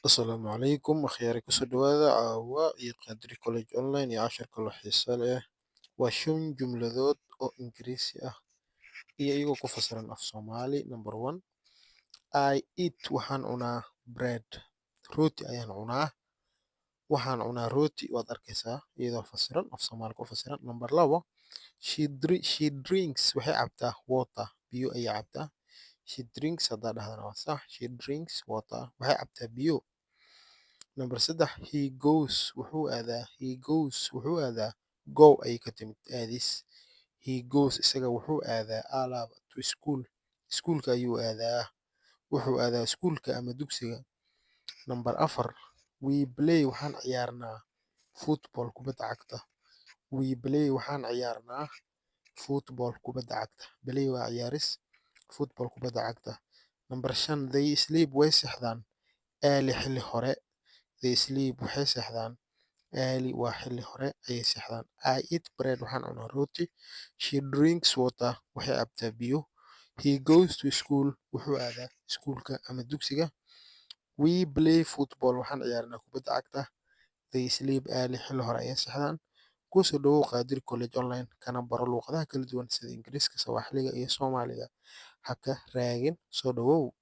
Asalaamu calaykum akhyaari, kusoo dhawaada caawa iyo Qadri College Online iyo cashar kaloo xiiso leh. Waa shan jumladood oo Ingiriisi ah iyo iyagoo ku fasiran af Soomaali. Number one, I eat, waxaan cunaa, bread, rooti ayaan cunaa. Waxaan cunaa rooti, waad arkaysaa iyadoo fasiran, af Soomaali ku fasiran. Number labo, she drinks, waxay cabtaa, water, biyo ayay cabtaa. She drinks haddaa dhahdana waa sax. She drinks water, waxay cabtaa biyo. Number saddex, he goes, wuxuu aadaa. He goes, wuxuu aadaa. Go ayay ka timid, aadis. He goes, isaga wuxuu aadaa, alaaba, to school, iskuulka ayuu aadaa. Wuxuu aadaa iskuulka ama dugsiga. Number afar, we play, waxaan ciyaarnaa, football, kubadda cagta. We play, waxaan ciyaarnaa, football, kubadda cagta. Play waa ciyaaris, football kubadda cagta. Number shan, they sleep, way seexdaan, early, xilli hore. They sleep, waxay seexdaan, early waa xilli hore ayay seexdaan. I eat bread, waxaan cunaa rooti. She drinks water, waxay cabtaa biyo. He goes to school, wuxuu aadaa iskuulka ama dugsiga. We play football, waxaan ciyaarnaa kubadda cagta. They sleep early, xilli hore ayay seexdaan. Kusoo dhawow Qaadir College Online, kana baro luqadaha kala duwan sida Ingiriiska, Sawaaxiliga iyo Soomaaliga. Ha ka raagin, soo dhawow.